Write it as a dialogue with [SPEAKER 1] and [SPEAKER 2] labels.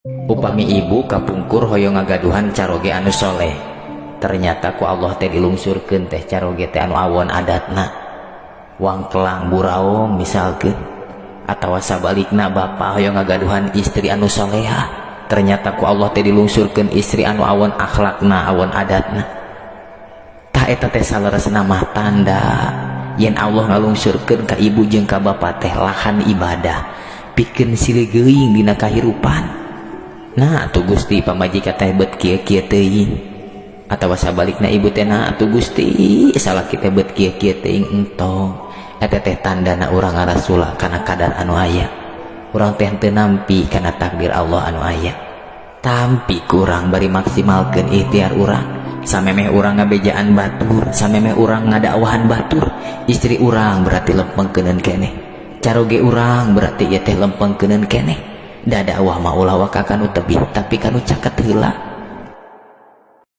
[SPEAKER 1] Upami ibu kapungkur hoyong ngagaduhan caroge anu soleh, ternyata ku Allah teh dilungsurkeun teh caroge teh anu awon adatna, wangkelang buraong misalkeun. Atawa sabalikna, bapak hoyong ngagaduhan istri anu soleha, ternyata ku Allah teh dilungsurkeun istri anu awon akhlakna, awon adatna. Tah, eta teh saleresna mah tanda yen Allah ngalungsurkeun ka ibu jeung ka bapak teh lahan ibadah pikeun silih geuing dina kahirupan. Nah tuh Gusti, pamajikan teh bet kieu kieu teuing, atawa sabalikna ibu teh, nah tuh Gusti, salaki teh bet kieu kieu teuing. Entong, eta teh tandana urang ngarasula kana kadar anu aya. Urang teh teu nampi kana takdir Allah anu aya. Tampi kurang bari maksimalkeun ikhtiar urang. Samemeh urang ngabejaan batur, samemeh urang ngadakwahan batur, istri urang berarti lempengkeuneun keneh, caroge urang berarti ieu teh lempengkeuneun keneh. Da dakwah mah ulah waka kanu tebih, tapi kanu caket heula.